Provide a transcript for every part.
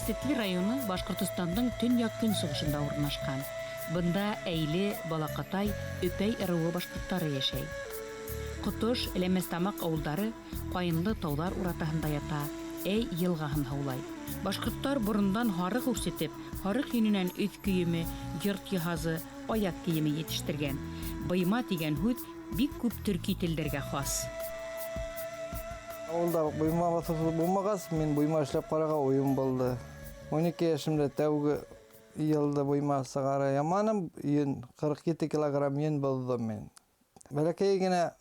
Мәсетле районы Башҡортостандың төньяҡ-көнсығышында урынлашҡан. Бында Әйле, Балаҡатай, Өпәй ырыуы башҡорттары йәшәй. Ҡотош, Ләмәҫтамаҡ ауылдары ҡайынлы тауҙар уратаһында ята, Әй йылғаһын һыулай. Башҡорттар борондан һарыҡ үрсетеп, һарыҡ йөнөнән өҫ кейеме, йорт йыһазы, аяҡ кейеме етештергән. Быйма тигән һүҙ бик күп төрки телдәргә хас. Ауылда быйма баҫыусы булмағас, мин быйма эшләп ҡарарға уйым булды. 12 йәшемдә тәүге йылды быйма сығара яманым, йөн, 47 килограмм йөн боҙҙом мин. Бәләкәй генә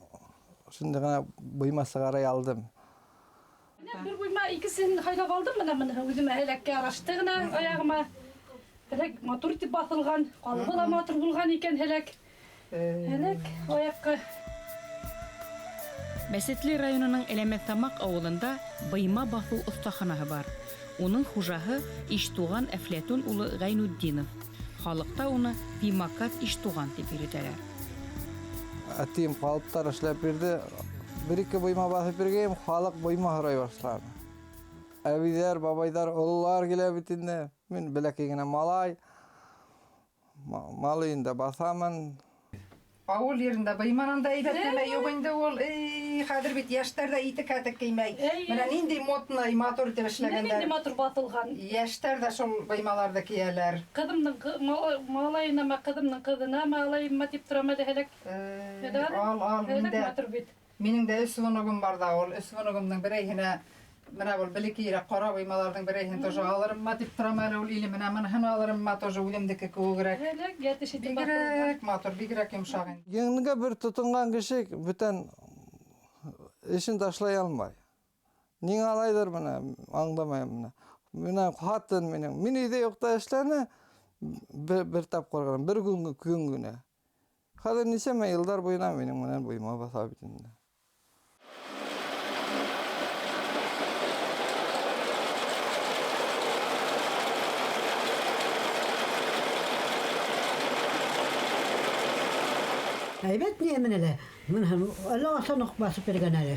шундай ғына быйма сығара алдым. Менә бер буйма икесен һайлап алдым, менә моны үҙемә һәләккә ярашты ғына аяғыма. Һәләк матур итеп баҫылған, ҡалыбы ла матур булған икән һәләк. Һәләк аяҡҡа. Мәсетле районының Әләмәҫтамаҡ ауылында быйма баҫыу оҫтаханаһы бар. Уның хужаһы Иштуған Әфләтун улы Ғәйнутдинов. Халыҡта уны Пимакат Иштуған тип йөрөтәләр. Әтием ҡалыптар эшләп бирҙе. Бер-ике быйма баҫып биргәйем, халыҡ быйма һорай башланы. Әбейҙәр, бабайҙар, ололар килә бит инде. Мин бәләкәй генә малай. Малайын да баҫамын. Ауыл ерендә быйманан да әйбәт нәмә юҡ инде ул. Эй, хәҙер бит йәштәр ҙә итек-һәтек кеймәй. Менә ниндәй модный, матур итеп Менә эшләгәндәр. ниндәй матур баҫылған. Йәштәр ҙә шул быймаларҙы кейәләр. Ҡыҙымдың малайынамы, ҡыҙымдың ҡыҙынамы алайыммы тип торам әле һәләк. Ал, ал, Һәләк матур бит. Минең дә өс внугым бар ҙа ул. Өс внугымдың берәйһенә менә был бәләкәйерәк ҡара быймаларҙың берәйһен тоже алырыммы тип торам әле ул. Или менә быныһын алырыммы тоже үҙемдеке кеүегерәк. Һәләк йәтеш итеп баҫылған. Бигерәк матур, бигерәк йомшаҡ инде. Йөнгә бер тотонған кеше бүтән эшен ташлай алмай. Ниңә алайҙыр менә, аңламайым менә. Менә ҡатын минең. Мин өйҙә юҡта эшләне, бер тапҡыр ғына, бер көн генә. Хәҙер нисәмә йылдар буйына минең менән быйма баҫа бит инде. Әйбәт ни менә лә. Менә әллә ҡасан уҡ баҫып биргән әле.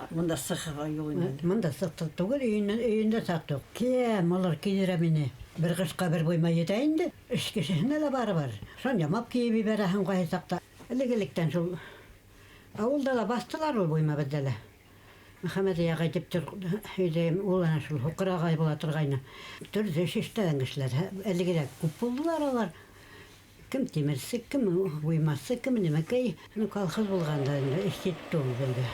Бында сыҡырға юҡ инде. Бында сыҡты түгел, өйөндә саҡтыҡ. Киәм, улар кейҙерә мине. Бер ҡышҡа бер буйма етә инде. Эш кешеһенә лә бары бар. Шун ямап кейеп ебәрәһең ҡайһы саҡта. Элек-электән шул ауылда ла баҫтылар ул буйма беҙҙә лә. Мөхәммәт ағай тип һөйләйем, ул ана шул һуҡыр ағай була торғайны. Төрлө эш эшләгән кешеләр. Элегерәк күп булдылар алар. Кем тимерсе, кем буймасы, кем нимәкәй. Ну, колхоз булғанда инде эш етте ул беҙгә.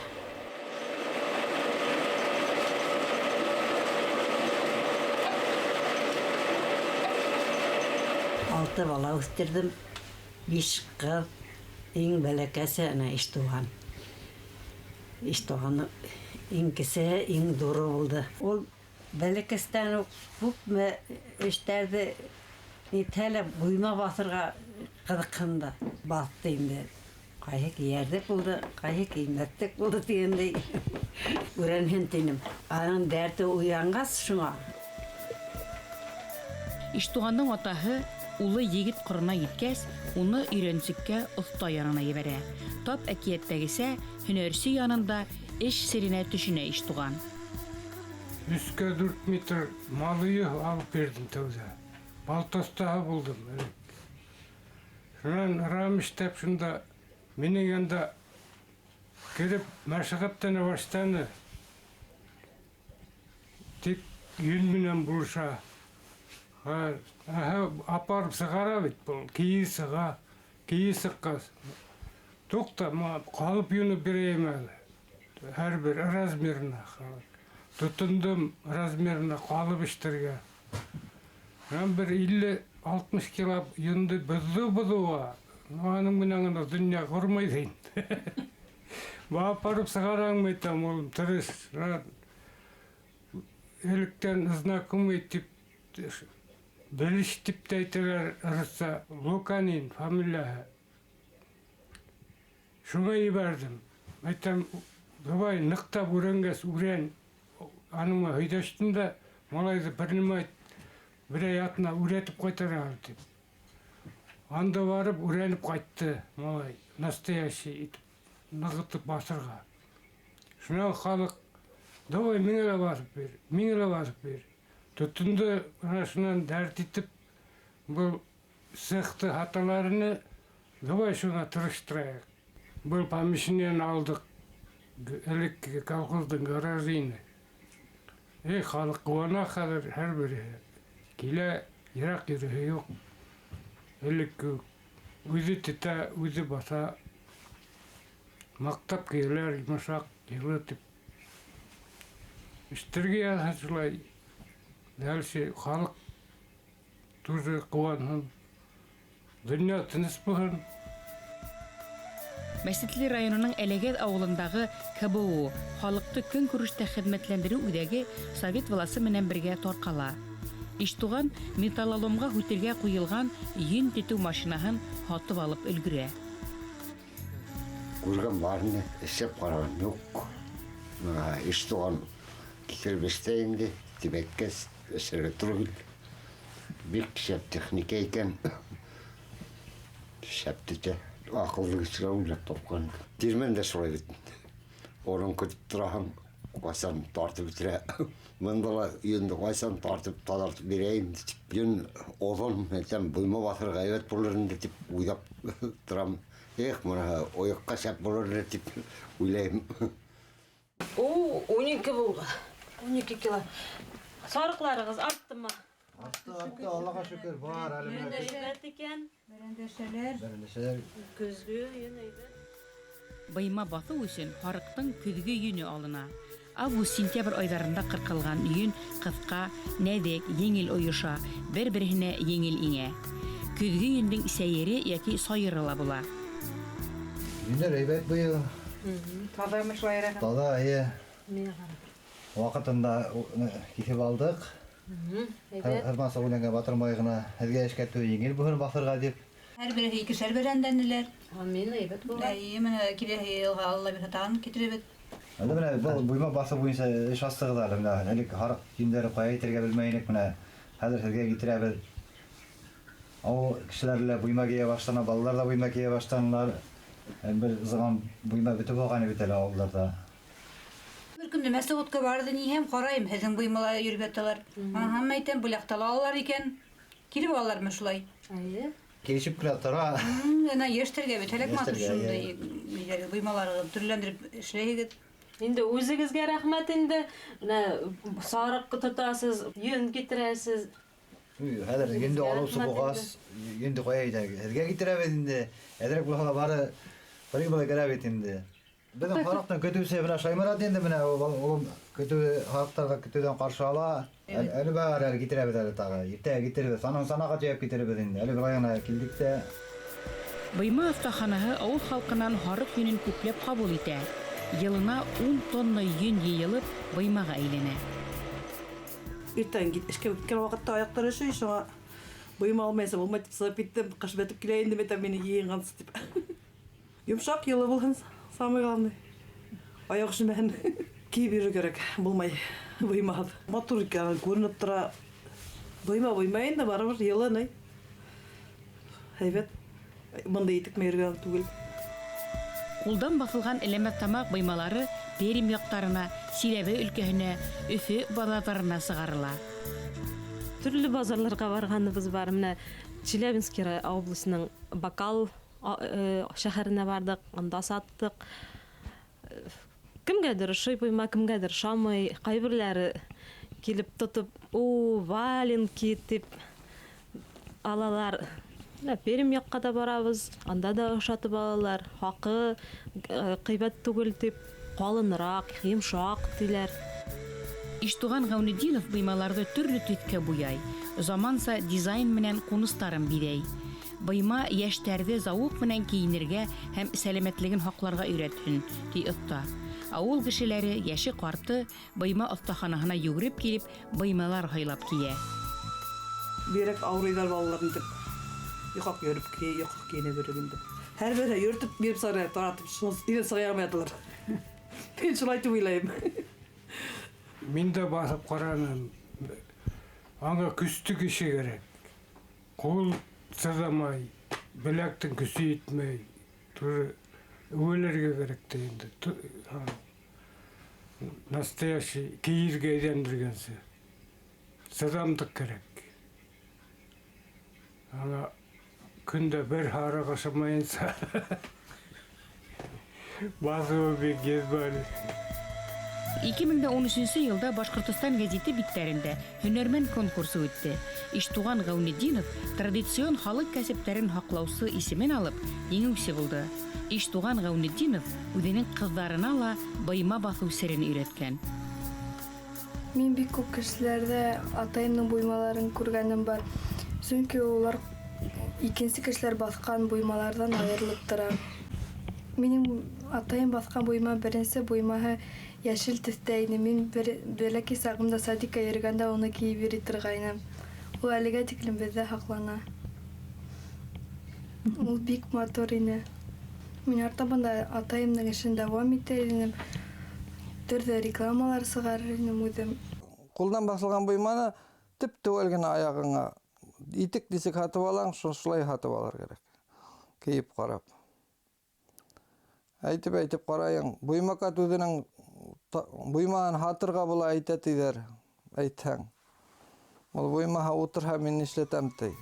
6 бала үҫтерҙем. 5 ҡыҙ, иң бәләкәсе ана Иштуған. Иштуғаны иң кесеһе, иң ҙуры булды. Ул бәләкәстән үк күпме эштәрҙе нитһә лә буйма баҫырға ҡыҙыҡһынды. Баҫты инде. Ҡайһы кейәрҙек булды, ҡайһы кеймәҫтек булды тигәндәй. Үрәнһен тинем. Аның дәрте уянғас шуңа. Иштуғандың атаһы улы егет ҡорона еткәс, уны өйрәнсеккә оҫта янына ебәрә. Тап әкиәттәгесә, һөнәрсе янында эш серенә төшөнә Иштуған. Өскә 4 метр малыйы алып бирҙем тәүҙә. Балта оҫтаһы булдым элек. Шунан рам эшләп шунда минең янда кереп мәшәҡәттәнә башланы. Тик йөн менән булыша. Аһа, апарып сығара бит был, кейе сыға, кейе сыҡҡас. Туҡта, ҡалып йөнө бирәйем әле. Һәр бер размерына. Тотондом размерына ҡалып эштергә. Һәм бер илле-алтмыш кило йөндө боҙҙо боҙоуға. Аның менән генә донъя ҡормай ҙа инде. Апарып сығараңмы әйтәм, улым, тырыш. Электән знакомый тип, белеш тип тә әйтәләр русса, Луканин фамилияһы. Шуға ебәрҙем. Әйтәм, давай ныҡтап үрәнгәс, үрән. Аның һөйләштем дә, малайҙы бер нимә әйт, берәй атна үрәтеп ҡайтарам тип. Анда барып үрәнеп ҡайтты малай, настоящий итеп, нығытып баҫырға. Шунан халыҡ, давай миңә лә баҫып бир, миңә лә баҫып бир. Тотондо менә шуннан дәрт итеп, был цехты һаталар ине, давай шуңа тырыштырайык. Был помещениены алдык, элекке колхоздың гаражы ине. Эй, халык кыуана хәҙер һәр береһе. Килә, ерак йөрөһө юҡ. Элекке үҙе тетә, үҙе баҫа. Маҡтап кейәләр, йомшаҡ, йылы тип. Эштәргә яҙһа шулай. Дальше халыҡ тоже ҡыуанһын. Донъя тыныс булһын. Мәсетле районының Әләгәҙ ауылындағы КБУ халыҡты көнкүрештә хеҙмәтләндереү үҙәге совет власы менән бергә тарҡала. Иштуған металлоломға һүтергә ҡуйылған йөн тетеү машинаһын һатып алып өлгөрә. Күргән бар ине, эшләп ҡараған юҡ. Иштуған килтереп эшләй инде, тип әйткәс, эшләргә тура килде. Бик шәп техника икән. Шәп тетә. Аҡыллы кешеләр уйлап тапҡан. Тирмән дә шулай бит инде. Урын көтөп тораһың, ҡасан тартып бөтөрә. Бында ла йөндө ҡасан тартып таҙартып бирәйем тип. Йөн оҙон, әйтәм, быйма баҫырға һәйбәт булыр инде тип уйлап торам. Эх, быныһы ойоҡҡа шәп булыр ине тип уйлайым. О, 12 булған. 12 кило. Сарыҡларығыҙ арттымы? Артты, артты, Аллаға шөкөр, бар әле менә. Әйбәт икән. Бәрәндәшәләр. Бәрәндәшәләр. Көҙгө йөн әйбәт. Быйма баҫыу өсөн һарыҡтың көҙгө йөнө алына. Август-сентябрь айҙарында ҡырҡылған йөн ҡыҫҡа, нәҙек, еңел ойоша, бер-береһенә еңел иңә. Көҙгө йөндөң сәйере йәки сайыры ла була. Йөндәр әйбәт быйыл. Таҙамы шулай рәхәт? Таҙа, эйе. Ваҡытында киҫеп алдыҡ. Һәр маса үләнгә батырмай ғына һеҙгә эшкәртеү еңел булһын баҫырға тип. Һәр береһе икешәр бәрәндәнеләр. Амин, әйбәт булған. Әйе, менә киләһе йылға Алла бирһә тағын китерәбеҙ. Әле менә был буйма баҫыу буйынса эш астығыҙ әле менә. Элек һарыҡ йөндәре ҡая итергә белмәй инек, менә хәҙер һеҙгә китерәбеҙ. Ауыл кешеләре лә буйма кейә башланы, балалар ҙа буйма кейә башланылар. Бер заман буйма бөтөп алған бит әле ауылдарҙа. Бер көндө Мәсәүетҡә барҙы, ниһәм ҡарайым, һеҙҙең буймала йөрөп яталар. Аһа, әйтәм, бүләктә алалар икән. Килеп алалармы шулай? Әйе. Килешеп кенә тора. Ана йәштәргә бит һәләк матур Йәштәргә, шундай әйе. ниләр, буймаларығыҙ төрләндереп эшләйһегеҙ. Инде үҙегеҙгә рәхмәт инде. Менә сарыҡ тотасыз, йөн китерәсез. Уй, хәҙер йөндө Үҙегеҙгә алыусы рәхмәт булғас, инде. йөндө ҡая итәбеҙ. Һеҙгә китерәбеҙ инде. Әҙерәк булһа ла бары бер була кәрәк бит инде. Беҙҙең һарыҡтың көтөүсе менә Шайморат инде менә ул көтөү һарыҡтарҙы көтөүҙән ҡаршы ала. Әле бар, әле китерәбеҙ әле тағы. Иртәгә китерәбеҙ. Санан санаға төйәп китерәбеҙ инде. Әле бер ай ғына килдек тә. Быйма оҫтаханаһы ауыл халҡынан һарыҡ йөнөн күпләп ҡабул итә. Йылына 10 тонна йөн йыйылып, быймаға әйләнә. Иртән эшкә киткән ваҡытта аяҡтар өшөй, шуңа быйма алмайса булмай тип сығып киттем. Ҡыш бөтөп килә инде, әйтәм, мине йыйынғансы тип. Йомшаҡ, йылы булһын, самый главный. Аяҡ өшөмәһен. Кейеп йөрөү кәрәк, булмай быймаһыҙ. Матур икән, күренеп тора. Быйма, быйма инде, барыбер йылы, ни. Һәйбәт. Бындай итек йөрөгән түгел. Ҡулдан баҫылған эләмә тамаҡ быймалары Пермь яҡтарына, Силәбе өлкәһенә, Өфө баҙарҙарына сығарыла. Төрлө базарларға барғаныбыҙ бар. Менә Челябинск обласының Бакал шәһәренә барҙыҡ, анда саттыҡ. Кемгәдер ошой быйма, кемгәдер ошамай. Ҡайберләре килеп тотоп, о, валенки тип алалар. Менә Пермь яҡҡа да барабыҙ, анда да ошатып алалар. Хаҡы ҡыйбат түгел тип, ҡалыныраҡ, йомшаҡ тиләр. Иштуған Ғәүнетдинов быймаларҙы төрлө төҫкә буяй, заманса дизайн менән ҡуныстарын биҙәй. Быйма йәштәрҙе зауыҡ менән кейенергә һәм сәләмәтлеген һаҡларға өйрәтһен, ти оҫта. Ауыл кешеләре, йәше ҡарты быйма оҫтаханаһына йүгереп килеп, быймалар һайлап кейә. Бигерәк ауырыйҙар балаларын тип. Йоҡаҡ йөрөп кей, йоҡаҡ кейенә биреп инде. Һәр береһе йөрөтөп биреп сығара, таратып, шуны өйҙән сыға алмай яталар. Мин шулай тип уйлайым. Мин дә баҫып ҡараным. Аңа көслө кеше кәрәк. Ҡул сыҙамай, беләктең көсө етмәй. Туры әүәләргә кәрәк тә инде. Настоящий кейергә әйләндергәнсе. Сыҙамлыҡ кәрәк. Ана көндә бер һарыҡ ашамайынса баҫыуы бик еҙбәле. 2013 йылда Башҡортостан гәзите биттәрендә һөнәрмән конкурсы үтте. Иштуған Ғәүнетдинов традицион халыҡ кәсептәрен һаҡлаусы исемен алып, еңеүсе булды. Иштуған Ғәүнетдинов үҙенең ҡыҙҙарына ла быйма баҫыу серен өйрәткән. Мин бик күп кешеләрҙә атайымдың буймаларын күргәнем бар. Сөнки улар икенсе кешеләр баҫҡан буймаларҙан айырылып тора. Минең атайым баҫҡан буйма беренсе буймаһы йәшел төҫтә ине. Мин бер бәләкәй сағымда садикка йөрөгәндә уны кейеп йөрөй торғайным. Ул әлегә тиклем беҙҙә һаҡлана. Ул бик матур ине. Мин артабан да атайымдың эшен дауам итер инем. Төрлө рекламалар сығарыр инем үҙем. Ҡулдан баҫылған быйманы теп-теүәл генә аяғыңа итек нисек һатып алаң, шулай һатып алыр кәрәк. Кейеп ҡарап. Әйтеп-әйтеп ҡарайың, буймаҡат үҙенең буймаһын һатырға була әйтә тиҙәр, әйтһәң. Ул буймаһа ултырһа мин нишләтәм ти.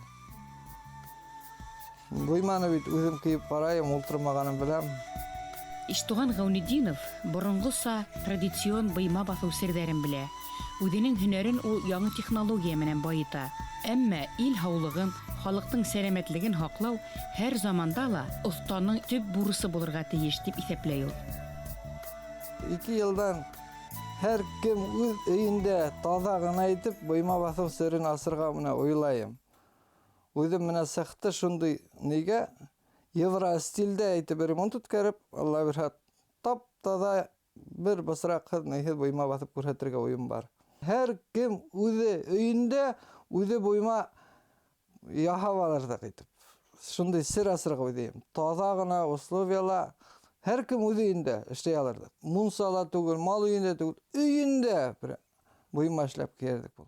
Буйманы бит үҙем кейеп ҡарайым, ултырмағанын беләм. Иштуған Ғәүнетдинов боронғоса традицион быйма баҫыу серҙәрен белә. Үҙенең һөнәрен ул яңы технология менән байыта. Әммә ил һаулығын, халыҡтың сәләмәтлеген һаҡлау һәр заманда ла оҫтаның төп бурысы булырға тейеш тип иҫәпләй ул. 2 йылдан һәр кем үҙ өйөндә таҙа ғына итеп быйма баҫыу серен асырға менә уйлайым. Үҙем менә сыҡты шундай нигә евро стилдә әйтеп ремонт үткәреп, Алла бирһә, тап-таҙа бер бысраҡһыҙ, ниһеҙ быйма баҫып күрһәтергә уйым бар. Һәр кем үҙе өйөндә үҙе быйма яһап алырҙыҡ итеп. Шундай сер асырға уйлайым. Таҙа ғына условияла һәр кем үҙе өйөндә эшләй алырҙыҡ. Мунсала түгел, мал өйөндә түгел, өйөндә бер быйма эшләп кейерҙек был.